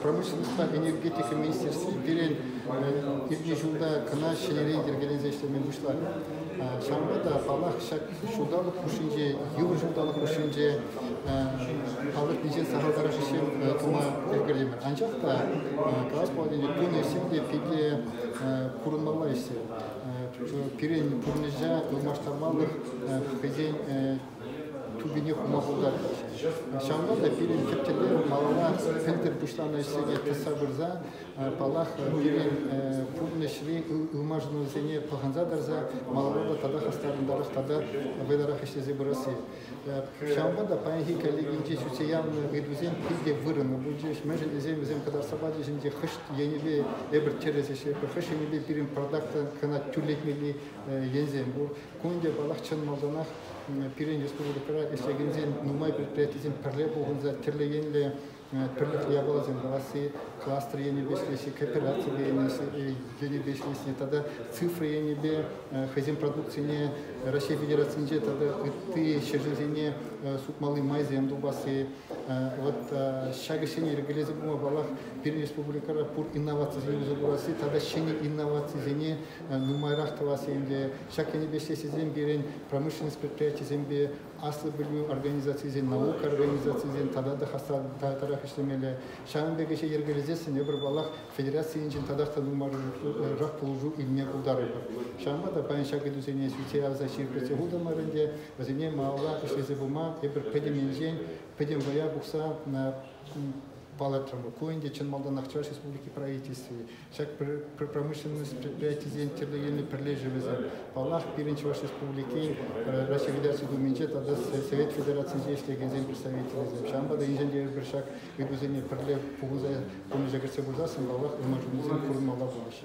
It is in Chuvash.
Промышленностьпа энергетика министерстви пирӗн иртнӗ ҫулта кӑна ҫӗнӗрен йӗркеленсе ӗҫлеме пуҫларӗ. Ҫавӑнпа та, паллах, ҫак ҫулталӑк хушшинче, йывӑр ҫулталӑк хушшинче палӑртнинчен сахалтарах ӗҫсем тума ӗлкӗртӗмӗр. Анчах та калас пулать ӗнтӗ, тунӑ ӗҫсем те питӗ курӑнмалла ӗҫсем. Пирӗн пурнӑҫа ылмаштармалӑх хӑйсен тупине хума пултарчӗҫ. Ҫавӑнпа та пирӗн тӗп тӗллев малалла пӗлтӗр пуҫланӑ ӗҫсене тӑсса пырса, паллах, пирӗн пурнӑҫри ылмашӑнусене пӑхӑнса тӑрса малалла та тата хастаррӑнтарах тата вӑйлӑрах ӗҫлесе пырасси. Ҫавӑнпа та паянхи коллегинче сӳтсе явнӑ ыйтусем питӗ вырӑнлӑ пулчӗҫ. Мӗншӗн тесен вӗсем кӑтартса пачӗҫ ӗнтӗ хӑш енӗпе эпир тӗрӗс ӗҫлетпӗр, хӑш енӗпе пирӗн продукта кӑна тӳрлетмелли енсем пур. Ку ӗнтӗ, паллах, чӑн малтанах пирӗн республикӑра ӗҫлекенсен нумай предприятисем пӗрле пухӑнса тӗрлӗ енлӗ пӗрлӗхлӗ япаласем тӑвасси, кластер енӗпе ӗҫлесси, коопераци енӗпе ӗҫлесси тата цифра енӗпе хӑйсен продукцине Раҫҫей Федерацинче тата ытти ҫӗршывсене сутмалли майсем тупасси. Вот ҫак ӗҫсене йӗркелесе пыма, паллах, пирӗн республикӑра пур инновацисене усӑ курасси тата ҫӗнӗ инновацисене нумайрах тӑвас ӗнтӗ. Ҫак енӗпе ӗҫлес пирӗн промышленность предприятийӗсемпе аслӑ пӗлӳ организацийӗсен, наука организацийӗсен тата та хастартарах ӗҫлемелле. Ҫавӑн пек ӗҫе йӗркелесессӗн эпир, паллах, федераци енчен татах та нумайрах пулӑшу илме пултарӑпӑр. Ҫавӑнпа та паян ҫак ыйтусене сӳтсе явса ҫирӗплетсе хутӑмӑр ӗнтӗ, вӗсене малалла ӗҫлесе пыма эпир пӗтӗм енчен, пӗтӗм вӑя пухса палӑртрӑмӑр. Ку ӗнтӗ чӑн малтанах Чӑваш Республики правительстви, ҫак промышленность предприятисен тӗрлӗ енлӗ пӗрлешӗвӗсем. Паллах, пирӗн Чӑваш Республикин Раҫҫей Федераци Думинче тата Совет Федерацинче ӗҫлекенсен представителӗсем. Ҫавӑнпа та енчен те эпир ҫак ыйтусене пӗрле пухӑнса пурнӑҫа кӗртсе пырсассӑн, паллах, ылмашӑнусем курӑнмалла пулӗҫ.